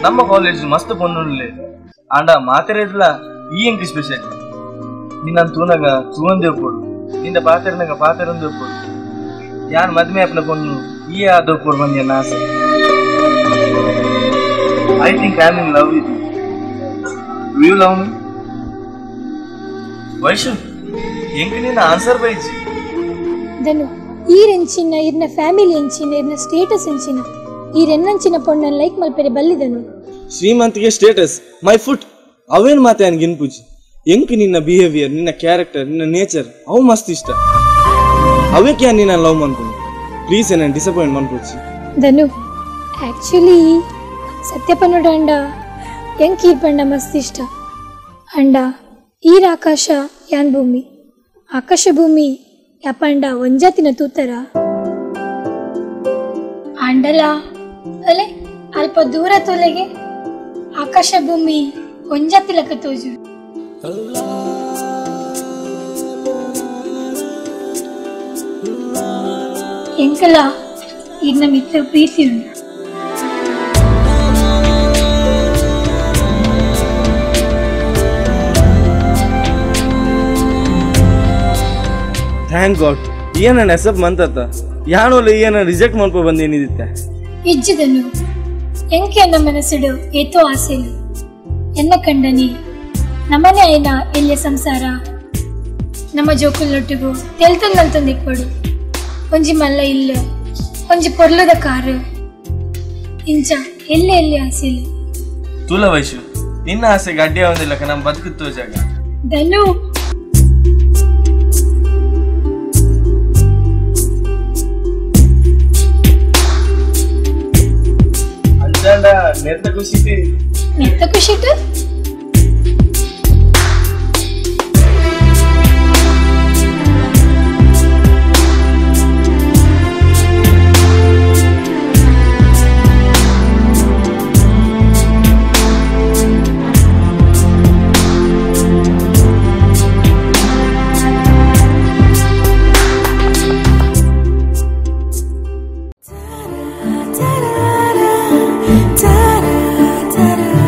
ನಮ್ಮ ಕಾಲೇಜ್ ಮಸ್ತ್ ಪೊಣ್ಣುಳ್ಳೆ ಆಂಡ ಮಾತೆರೆಡ್ಲ ಈ ಎಂಕ್ ಸ್ಪೆಷಲ್. ನಿನ್ನ ತೂನಗ ತೂವಂದೇ ಪೋಡು, ನಿನ್ನ ಪಾತೆರನಗ ಪಾತೆರಂದೇ ಪೋಡು. ಯಾನ್ ಮದ್ಮೆ ಅಪ್ಪನ ಪೊಣ್ಣು ಈ ಆದೋ ಪೋಡು ಬಂದಿ ಎನ್ನ ಆಸೆ. I think I am in love with you. Do you love me? Vaishu, ಎಂಕ್ ನಿನ್ನ ಆನ್ಸರ್ ಬೈಜಿ. ಧನು, ಈರೆಂಚಿನ ಇರ್ನ ಫ್ಯಾಮಿಲಿ ಎಂಚಿನ ಇರ್ನ ಸ್ಟೇಟಸ್ ಎಂಚಿನ ಈರೆನ್ನಂಚಿನ ಪೊಣ್ಣನ್ ಲೈಕ್ ಮಲ್ಪೆರೆ ಬಲ್ಲಿದನು. ಶ್ರೀಮಂತಿಗೆ ಸ್ಟೇಟಸ್ my foot ಅವೇನು ಮಾತೆ ಗಿನ್ಪುಜಿ. ಎಂಕ್ ನಿನ್ನ ಬಿಹೇವಿಯರ್, ನಿನ್ನ ಕ್ಯಾರೆಕ್ಟರ್, ನಿನ್ನ ನೇಚರ್ ಅವು ಮಸ್ತ್ ಇಷ್ಟ. ಅವಕ್ಕೆ ನಿನ್ನ ಲವ್ ಮನ್ಪುನು. ಪ್ಲೀಸ್ ನನ್ನ ಡಿಸಪಾಯಿಂಟ್ ಮನ್ಪುಜಿ. ಧನು, ಆಕ್ಚುಲಿ ಸತ್ಯಪನೋಡ ಅಂಡ ಎಂಕ್ ಈರ್ ಪಂಡ ಮಸ್ತ್ ಇಷ್ಟ. ಅಂಡ ಈರ್ ಆಕಾಶ ಯಾನ್ ಭೂಮಿ, ಆಕಾಶ ಭೂಮಿ ಯಾಪಂಡ ಒಂಜಾತಿನ ತೂತರ. ಆಂಡಲ ಅಲೆ ಅಲ್ಪ ದೂರ ತೋಲೆಗೆ ಆಕಾಶ ಭೂಮಿ ಒಂಜಾತಿಲಕ ತೋಜು. ಎಂಕಲ ಈರ್ನ ಮಿತ್ರ ಪ್ರೀತಿ ಉಂಡು. Thank god, ಏನ ಎಸಪ್ ಮಂತತ್ತ ಯಾನೋಲ ಏನ ರಿಜೆಕ್ಟ್ ಮನ್ಪೋ ಬಂದೇನಿದಿತ್ತೆ. ಇಜ್ಜಿದನು ಎಂಕೆ ಎನ್ನ ಮನಸ್ಸುಡು ಏತೋ ಆಸೆಲು. ಎನ್ನ ಕಂಡನಿ ನಮ್ಮನೆ ಐನ ಎಲ್ಲಿಯ ಸಂಸಾರ ನಮ್ಮ ಜೋಕುಲ್ನೊಟ್ಟಿಗೂ ತೆಲ್ತೊಂದು ಇಪ್ಪಡು. ಒಂಜಿ ಮಲ್ಲ ಇಲ್ಲ, ಒಂಜಿ ಪೊರ್ಲದ ಕಾರು, ಇಂಚ ಎಲ್ಲಿ ಎಲ್ಲಿ ಆಸೆಲು. ತುಲ ವೈಶು, ನಿನ್ನ ಆಸೆಗೆ ಅಡ್ಡಿ ಒಂದಿಲ್ಲಕ ನಮ್ಮ ಬದುಕು ತೋಜಾಗ. ಧನು, ನೆತ್ತ ಖುಷಿಟ್ ನೆತ್ತ ಖುಷಿಟ್ ta da da.